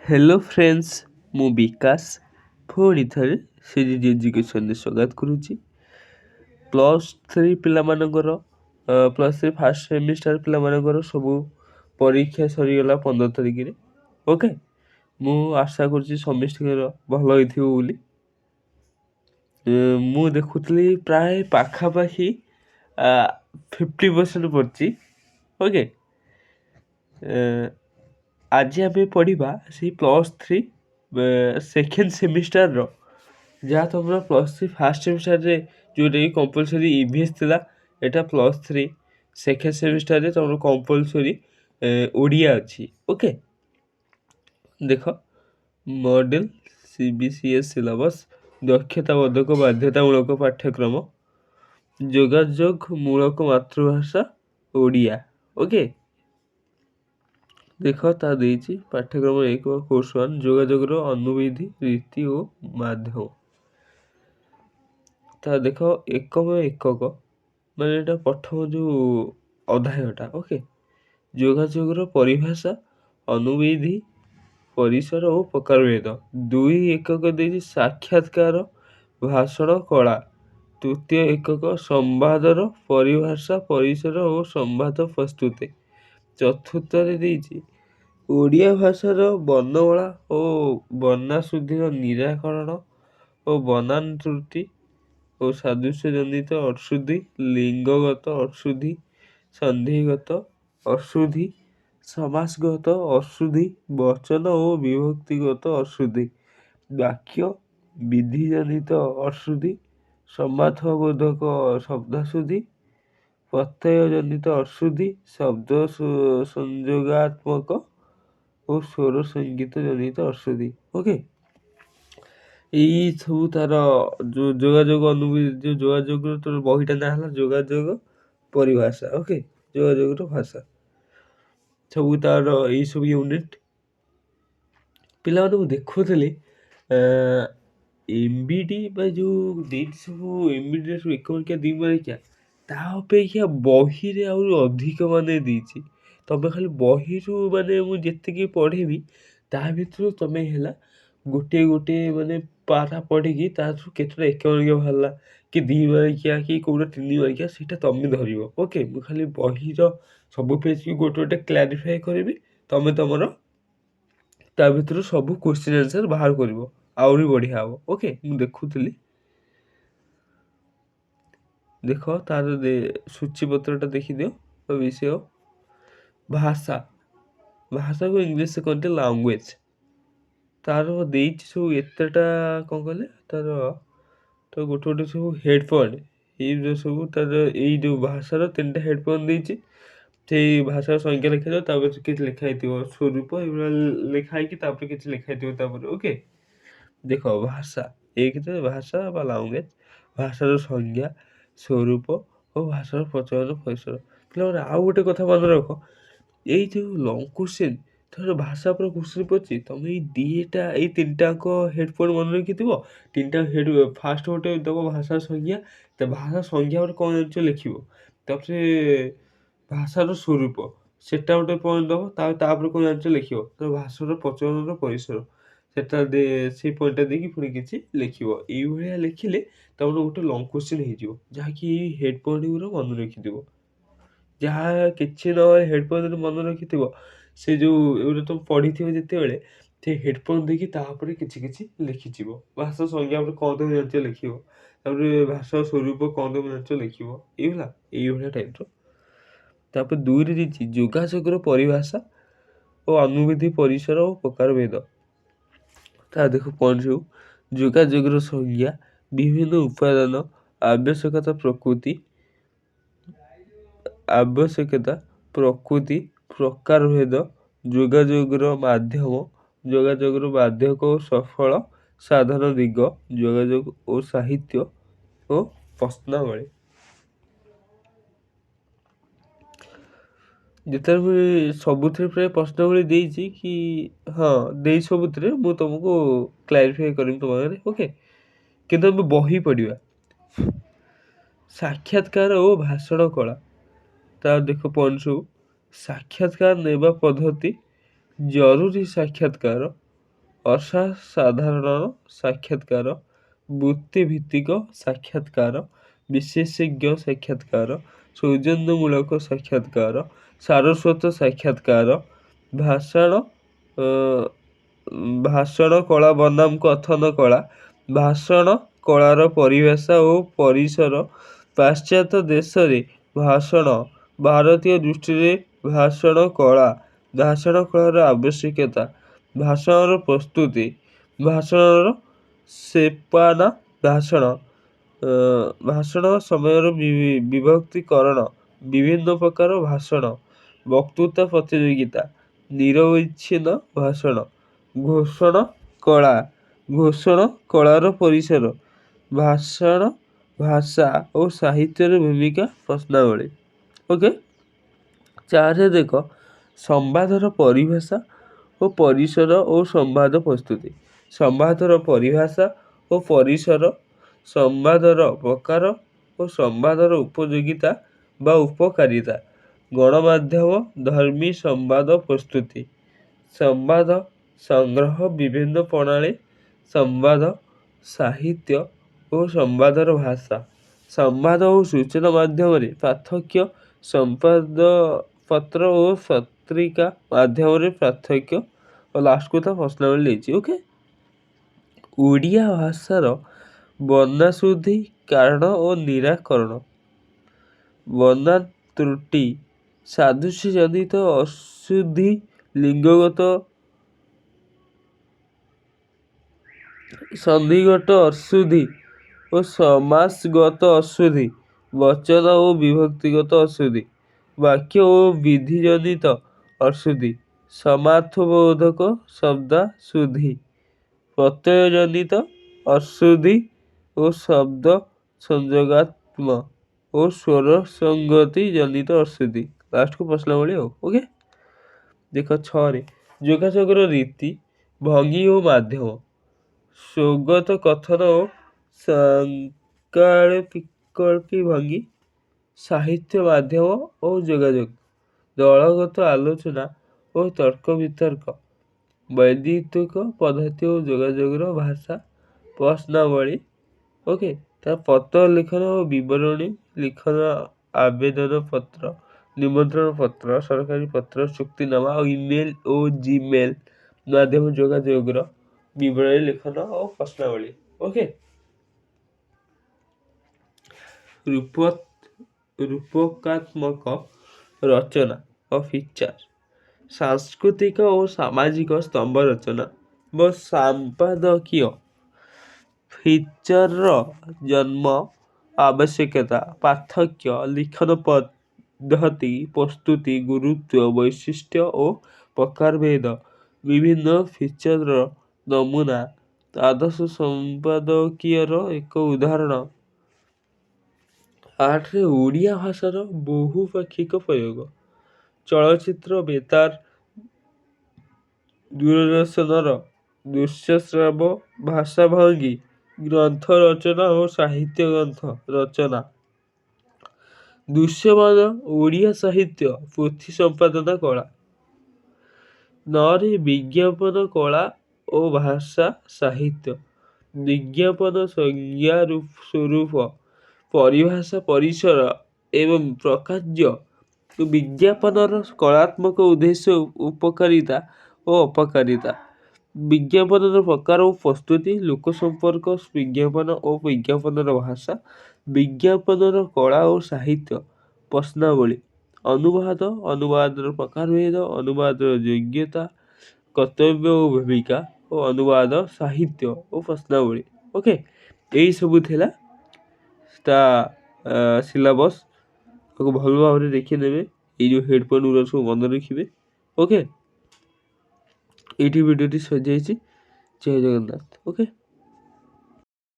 Hello friends, ମୁଁ ବିକାଶ ପୁଣି ଥରେ ସିରିଜ୍ ଏଜୁକେସନରେ ସ୍ୱାଗତ କରୁଛି। +3 ପିଲାମାନଙ୍କର, +3 ଫାର୍ଷ୍ଟ ସେମିଷ୍ଟାର ପିଲାମାନଙ୍କର ସବୁ ପରୀକ୍ଷା ସରିଗଲା 15 ତାରିଖରେ। ଓକେ, ମୁଁ ଆଶା କରୁଛି ସମସ୍ତଙ୍କର ଭଲ ହେଇଥିବ ବୋଲି। ମୁଁ ଦେଖୁଥିଲି ପ୍ରାୟ ପାଖାପାଖି 50% ପଡ଼ିଛି। ଓକେ, ଆଜି ଆମେ ପଢ଼ିବା ସେଇ +3 ସେକେଣ୍ଡ ସେମିଷ୍ଟାରର, ଯାହା ତୁମର +3 ଫାର୍ଷ୍ଟ ସେମିଷ୍ଟାରରେ ଯେଉଁଟାକି କମ୍ପଲସରି ଇଭିଏସ୍ ଥିଲା, ଏଇଟା +3 ସେକେଣ୍ଡ ସେମିଷ୍ଟାରରେ ତୁମର କମ୍ପଲସରି ଓଡ଼ିଆ ଅଛି। ଓକେ, ଦେଖ, model CBCS syllabus, ଦକ୍ଷତାବୋଧକ ବାଧ୍ୟତାମୂଳକ ପାଠ୍ୟକ୍ରମ, ଯୋଗାଯୋଗ ମୂଳକ ମାତୃଭାଷା ଓଡ଼ିଆ। ଓକେ, ଦେଖ, ତା ଦେଇଛି ପାଠ୍ୟକ୍ରମ 1 ବା କୋର୍ସ 1, ଯୋଗାଯୋଗର ଅନୁବିଧି, ରୀତି ଓ ମାଧ୍ୟମ। ତା ଦେଖ, ଏକମ ଏକକ, ମାନେ ଏଇଟା ପ୍ରଥମ ଯେଉଁ ଅଧ୍ୟାୟଟା। ଓକେ, ଯୋଗାଯୋଗର ପରିଭାଷା, ଅନୁବିଧି, ପରିସର ଓ ପ୍ରକାରଭେଦ। 2 ଏକକ ଦେଇଛି ସାକ୍ଷାତକାର, ଭାଷଣ କଳା। ତୃତୀୟ ଏକକ ସମ୍ବାଦର ପରିଭାଷା, ପରିସର ଓ ସମ୍ବାଦ ପ୍ରସ୍ତୁତି। ଚତୁର୍ଥରେ ଦେଇଛି ଓଡ଼ିଆ ଭାଷାର ବର୍ଣ୍ଣମାଳା ଓ ବର୍ଣ୍ଣାଶୁଦ୍ଧିର ନିରାକରଣ ଓ ବନାନ ତ୍ରୁଟି ଓ ସାଦୃଶ୍ୟଜନିତ ଅଶୁଦ୍ଧି, ଲିଙ୍ଗଗତ ଅଶୁଦ୍ଧି, ସନ୍ଧିଗତ ଅଶୁଦ୍ଧି, ସମାସଗତ ଅଶୁଦ୍ଧି, ବଚନ ଓ ବିଭକ୍ତିଗତ ଅଶୁଦ୍ଧି, ବାକ୍ୟ ବିଧିଜନିତ ଅଶୁଦ୍ଧି, ସମାର୍ଥବୋଧକ ଶବ୍ଦାଶୁଦ୍ଧି, ପ୍ରତ୍ୟୟଜନିତ ଅଶୁଦ୍ଧି, ଶବ୍ଦ ସଂଯୋଗାତ୍ମକ ଓ ସ୍ୱର ସଙ୍ଗୀତ ଜନିତ ଅଶୁଦ୍ଧି। ଓକେ, ଏଇ ସବୁ ତାର ଯୋଉ ଯୋଗାଯୋଗ ଅନୁଭୂତି, ଯୋଉ ଯୋଗାଯୋଗର ତୋର ବହିଟା ନାଁ ହେଲା ଯୋଗାଯୋଗ ପରିଭାଷା। ଓକେ, ଯୋଗାଯୋଗର ଭାଷା, ସବୁ ତାର ଏଇ ସବୁ ୟୁନିଟ୍। ପିଲାମାନଙ୍କୁ ଦେଖୁଥିଲି MBD ବା ଯେଉଁ ଦେଇଛି ସବୁ MBDରେ ସବୁ 1 ମାର୍କିଆ, 2 ମାର୍କିଆ, ତା ଅପେକ୍ଷା ବହିରେ ଆହୁରି ଅଧିକ ମାନେ ଦେଇଛି। ତମେ ଖାଲି ବହିରୁ, ମାନେ ମୁଁ ଯେତିକି ପଢ଼େଇବି ତା ଭିତରୁ ତମେ ହେଲା ଗୋଟିଏ ଗୋଟିଏ ମାନେ ପାରା ପଢ଼ିକି ତା ଥିରୁ କେତେଟା 1 ମାର୍କିଆ ବାହାରିଲା କି 2 ମାର୍କିଆ କି କେଉଁଟା 3 ମାର୍କିଆ, ସେଇଟା ତମେ ଧରିବ। ଓକେ, ମୁଁ ଖାଲି ବହିର ସବୁ ପେଜ୍କୁ ଗୋଟେ ଗୋଟେ କ୍ଲାରିଫାଏ କରିବି, ତମେ ତମର ତା ଭିତରୁ ସବୁ କୋଶ୍ଚିନ୍ ଆନ୍ସର୍ ବାହାର କରିବ, ଆହୁରି ବଢ଼ିଆ ହେବ। ଓକେ, ମୁଁ ଦେଖୁଥିଲି, ଦେଖ ତାର ସୂଚୀପତ୍ରଟା ଦେଖିଦିଅ। ବିଷୟ ଭାଷା, ଭାଷାକୁ ଇଂଲିଶରେ କହନ୍ତି ଲାଙ୍ଗୁଏଜ୍। ତାର ଦେଇଛି ସବୁ ଏତେଟା, କ'ଣ କହିଲେ, ତାର ତ ଗୋଟେ ଗୋଟେ ସବୁ ହେଡ଼୍ ପଏଣ୍ଟ, ଏଇ ଯେଉଁ ସବୁ ତାର ଏଇ ଯେଉଁ ଭାଷାର 3ଟା ହେଡ଼୍ ପଏଣ୍ଟ ଦେଇଛି। ସେଇ ଭାଷାର ସଂଖ୍ୟା ଲେଖାଯିବ, ତାପରେ କିଛି ଲେଖା ହେଇଥିବ ସ୍ୱରୂପ, ଏଇଭଳିଆ ଲେଖା ହେଇକି ତାପରେ କିଛି ଲେଖା ହେଇଥିବ ତାପରେ। ଓକେ, ଦେଖ, ଭାଷା ଏକରେ ଭାଷା ବା ଲାଙ୍ଗୁଏଜ୍, ଭାଷାର ସଂଜ୍ଞା, ସ୍ୱରୂପ ଓ ଭାଷାର ପ୍ରଚଳନ ପରିସର। ପିଲାମାନେ, ଆଉ ଗୋଟେ କଥା ମନେ ରଖ, ଏଇ ଯେଉଁ ଲଙ୍ଗ କୋଶ୍ଚିନ୍, ଧର ଭାଷା ଉପରେ କୋଶ୍ଚିନ୍ ପଡ଼ିଛି, ତମେ ଏଇ 2ଟା, ଏଇ 3ଟାଙ୍କ ହେଡ଼୍ ପଏଣ୍ଟ ମନେ ରଖିଥିବ। 3ଟା ହେଡ଼୍, ଫାଷ୍ଟ ଗୋଟେ ଦେବ ଭାଷା ସଂଜ୍ଞା, ତା ଭାଷା ସଂଜ୍ଞା ଗୋଟେ କ'ଣ ଜାଣିଛ ଲେଖିବ, ତାପରେ ଭାଷାର ସ୍ୱରୂପ ସେଟା ଗୋଟେ ପଏଣ୍ଟ ଦେବ, ତାପରେ କ'ଣ ଜାଣିଛ ଲେଖିବ, ତ ଭାଷାର ପ୍ରଚଳନର ପରିସର ସେଟା ସେଇ ପଏଣ୍ଟଟା ଦେଇକି ପୁଣି କିଛି ଲେଖିବ। ଏଇଭଳିଆ ଲେଖିଲେ ତମର ଗୋଟେ ଲଙ୍ଗ କୋଶ୍ଚିନ୍ ହେଇଯିବ, ଯାହାକି ଏଇ ହେଡ଼୍ ପଏଣ୍ଟ ଗୁଡ଼ା ମନେ ରଖିଥିବ। ଯାହା କିଛି ନହେଲେ ହେଡ଼୍ ପଏଣ୍ଟ ମନେ ରଖିଥିବ, ସେ ଯେଉଁ ଏଗୁଡ଼ା ତମେ ପଢ଼ିଥିବ ଯେତେବେଳେ, ସେ ହେଡ଼୍ ପଏଣ୍ଟ ଦେଇକି ତାପରେ କିଛି କିଛି ଲେଖିଯିବ। ଭାଷା ସଂଜ୍ଞା ଉପରେ କ'ଣ ତମେ ଜାଣିଛ ଲେଖିବ, ତାପରେ ଭାଷା ସ୍ୱରୂପ କ'ଣ ତମେ ଜାଣିଛ ଲେଖିବ, ଏଇଭଳିଆ ଏଇଭଳିଆ ଟାଇପ୍ର। ତାପରେ 2ରେ ଦେଇଛି ଯୋଗାଯୋଗର ପରିଭାଷା ଓ ଅନୁବିଧି, ପରିସର ଓ ପ୍ରକାରଭେଦ। ତା ଦେଖ ପଏଣ୍ଟ ସବୁ, ଯୋଗାଯୋଗର ସଂଜ୍ଞା, ବିଭିନ୍ନ ଉପାଦାନ, ଆବଶ୍ୟକତା, ପ୍ରକୃତି, ଆବଶ୍ୟକତା, ପ୍ରକୃତି, ପ୍ରକାରଭେଦ, ଯୋଗାଯୋଗର ମାଧ୍ୟମ, ଯୋଗାଯୋଗର ବାଧ୍ୟକ ଓ ସଫଳ ସାଧନ ଦିଗ, ଯୋଗାଯୋଗ ଓ ସାହିତ୍ୟ ଓ ପ୍ରଶ୍ନାବଳୀ। ଯେତେବେଳେ ମୁଁ ସବୁଥିରେ ପ୍ରାୟ ପ୍ରଶ୍ନାବଳୀ ଦେଇଛି କି ହଁ ଦେଇ ସବୁଥିରେ, ମୁଁ ତୁମକୁ କ୍ଲାରିଫାଏ କରିବି ତୁମ ଆଗରେ। ଓକେ, କିନ୍ତୁ ଆମେ ବହି ପଢ଼ିବା। ସାକ୍ଷାତକାର ଓ ଭାଷଣ କଳା, ତା ଦେଖ ପଏଣ୍ଟ ସବୁ, ସାକ୍ଷାତକାର ନେବା ପଦ୍ଧତି, ଜରୁରୀ ସାକ୍ଷାତକାର, ଅସାଧାରଣ ସାକ୍ଷାତକାର, ବୃତ୍ତିଭିତ୍ତିକ ସାକ୍ଷାତକାର, ବିଶେଷଜ୍ଞ ସାକ୍ଷାତକାର, ସୌଜନ୍ୟମୂଳକ ସାକ୍ଷାତକାର, ସାରସ୍ୱତ ସାକ୍ଷାତକାର, ଭାଷଣ କଳା ବନାମ କଥନ କଳା, ଭାଷଣ କଳାର ପରିଭାଷା ଓ ପରିସର, ପାଶ୍ଚାତ୍ୟ ଦେଶରେ ଭାଷଣ, ଭାରତୀୟ ଦୃଷ୍ଟିରେ ଭାଷଣ କଳା, ଭାଷଣ କଳାର ଆବଶ୍ୟକତା, ଭାଷଣର ପ୍ରସ୍ତୁତି, ଭାଷଣର ସୋପାନ, ଭାଷଣ ସମୟର ବିଭକ୍ତିକରଣ, ବିଭିନ୍ନ ପ୍ରକାର ଭାଷଣ, ବକ୍ତୃତା ପ୍ରତିଯୋଗିତା, ନିରବଚ୍ଛିନ୍ନ ଭାଷଣ, ଘୋଷଣ କଳା, ଘୋଷଣ କଳାର ପରିସର, ଭାଷଣ ଭାଷା ଓ ସାହିତ୍ୟର ଭୂମିକା, ପ୍ରଶ୍ନାବଳୀ। ଓକେ, ଚାରିରେ ଦେଖ, ସମ୍ବାଦର ପରିଭାଷା ଓ ପରିସର ଓ ସମ୍ବାଦ ପ୍ରସ୍ତୁତି, ସମ୍ବାଦର ପରିଭାଷା ଓ ପରିସର, ସମ୍ବାଦର ପ୍ରକାର ଓ ସମ୍ବାଦର ଉପଯୋଗିତା ବା ଉପକାରିତା, ଗଣମାଧ୍ୟମ ଧର୍ମୀ ସମ୍ବାଦ ପ୍ରସ୍ତୁତି, ସମ୍ବାଦ ସଂଗ୍ରହ ବିଭିନ୍ନ ପ୍ରଣାଳୀ, ସମ୍ବାଦ ସାହିତ୍ୟ ଓ ସମ୍ବାଦର ଭାଷା, ସମ୍ବାଦ ଓ ସୂଚନା ମାଧ୍ୟମରେ ପାର୍ଥକ୍ୟ, ସମ୍ବାଦପତ୍ର ଓ ପତ୍ରିକା ମାଧ୍ୟମରେ ପାର୍ଥକ୍ୟ ଓ ଲାଷ୍ଟକୁ ତା ପ୍ରଶ୍ନାବଳୀ ଦେଇଛି। ଓକେ, ଓଡ଼ିଆ ଭାଷାର ବର୍ଣ୍ଣାଶୁଦ୍ଧି କାରଣ ଓ ନିରାକରଣ, ବର୍ଣ୍ଣ ତ୍ରୁଟି, ସାଦୃଶ୍ୟଜନିତ ଅଶୁଦ୍ଧି, ଲିଙ୍ଗଗତ ସନ୍ଧିଗତ ଅଶୁଦ୍ଧି ଓ ସମାସଗତ ଅଶୁଦ୍ଧି, ବଚନ ଓ ବିଭକ୍ତିଗତ ଅଶୁଦ୍ଧି, ବାକ୍ୟ ଓ ବିଧିଜନିତ ଅଶୁଦ୍ଧି, ସମାର୍ଥବୋଧକ ଶବ୍ଦାଶୁଦ୍ଧି, ପ୍ରତ୍ୟୟଜନିତ ଅଶୁଦ୍ଧି ଓ ଶବ୍ଦ ସଂଯୋଗାତ୍ମ ଓ ସ୍ୱର ସଙ୍ଗତି ଜନିତ ଅଶୁଦ୍ଧି। ଲାଷ୍ଟକୁ ପ୍ରଶ୍ନାବଳୀ ଆଉ। ଓକେ, ଦେଖ, ଛଅରେ ଯୋଗାଯୋଗର ରୀତି, ଭଙ୍ଗୀ ଓ ମାଧ୍ୟମ, ସ୍ୱଗତ କଥନ ଓ ସାଙ୍କାଳ୍ପିକ ଭଙ୍ଗୀ, ସାହିତ୍ୟ ମାଧ୍ୟମ ଓ ଯୋଗାଯୋଗ, ଦଳଗତ ଆଲୋଚନା ଓ ତର୍କ ବିତର୍କ, ବୈଦ୍ୟୁତିକ ପଦ୍ଧତି ଓ ଯୋଗାଯୋଗର ଭାଷା, ପ୍ରଶ୍ନାବଳୀ। ଓକେ, ତା ପତ୍ର ଲିଖନ ଓ ବିବରଣୀ ଲିଖନ, ଆବେଦନ ପତ୍ର, ନିମନ୍ତ୍ରଣ ପତ୍ର, ସରକାରୀ ପତ୍ର, ଚୁକ୍ତିନାମା ଓ ଇମେଲ ଓ ଜିମେଲ ମାଧ୍ୟମ ଯୋଗାଯୋଗର ବିବରଣୀ ଲିଖନ ଓ ପ୍ରଶ୍ନାବଳୀ। ଓକେ, ରୂପ ରୂପକାତ୍ମକ ରଚନା ଓ ଫିଚର, ସାଂସ୍କୃତିକ ଓ ସାମାଜିକ ସ୍ତମ୍ଭ ରଚନା ବା ସମ୍ପାଦକୀୟ, ଫିଚରର ଜନ୍ମ, ଆବଶ୍ୟକତା, ପାର୍ଥକ୍ୟ, ଲିଖନ ପଦ୍ଧତି, ପ୍ରସ୍ତୁତି, ଗୁରୁତ୍ୱ, ବୈଶିଷ୍ଟ୍ୟ ଓ ପ୍ରକାରଭେଦ, ବିଭିନ୍ନ ଫିଚରର ନମୁନା, ଆଦର୍ଶ ସମ୍ପାଦକୀୟର ଏକ ଉଦାହରଣ। ଆଠରେ ଓଡ଼ିଆ ଭାଷାର ବହୁପାକ୍ଷିକ ପ୍ରୟୋଗ, ଚଳଚ୍ଚିତ୍ର, ବେତାର, ଦୂରଦର୍ଶନର ଦୃଶ୍ୟଶ୍ରାବ୍ୟ ଭାଷାଭଙ୍ଗୀ, ଗ୍ରନ୍ଥ ରଚନା ଓ ସାହିତ୍ୟ ଗ୍ରନ୍ଥ ରଚନା, ଦୃଶ୍ୟମାନ ଓଡ଼ିଆ ସାହିତ୍ୟ, ପୋଥି ସମ୍ପାଦନା କଳା। ନଅରେ ବିଜ୍ଞାପନ କଳା ଓ ଭାଷା ସାହିତ୍ୟ, ବିଜ୍ଞାପନ ସଂଜ୍ଞା, ସ୍ୱରୂପ, ପରିଭାଷା, ପରିସର ଏବଂ ପ୍ରକାର୍ଯ୍ୟ, ବିଜ୍ଞାପନର କଳାତ୍ମକ ଉଦ୍ଦେଶ୍ୟ, ଉପକାରିତା ଓ ଅପକାରିତା, ବିଜ୍ଞାପନର ପ୍ରକାର ଓ ପ୍ରସ୍ତୁତି, ଲୋକସମ୍ପର୍କ ବିଜ୍ଞାପନ ଓ ବିଜ୍ଞାପନର ଭାଷା, ବିଜ୍ଞାପନର କଳା ଓ ସାହିତ୍ୟ, ପ୍ରଶ୍ନାବଳୀ, ଅନୁବାଦ, ଅନୁବାଦର ପ୍ରକାରଭେଦ, ଅନୁବାଦର ଯୋଗ୍ୟତା, କର୍ତ୍ତବ୍ୟ ଓ ଭୂମିକା ଓ ଅନୁବାଦ ସାହିତ୍ୟ ଓ ପ୍ରଶ୍ନାବଳୀ। ଓକେ, ଏଇସବୁ ଥିଲା ତା ସିଲାବସ୍। ତାକୁ ଭଲ ଭାବରେ ଦେଖିନେବେ। ଏଇ ଯେଉଁ ହେଡ଼୍ ପଏଣ୍ଟ ଗୁଡ଼ା ସବୁ ମନେ ରଖିବେ। ଓକେ, ଏଇଠି ଭିଡ଼ିଓଟି ସରିଯାଇଛି। ଜୟ ଜଗନ୍ନାଥ। ଓକେ।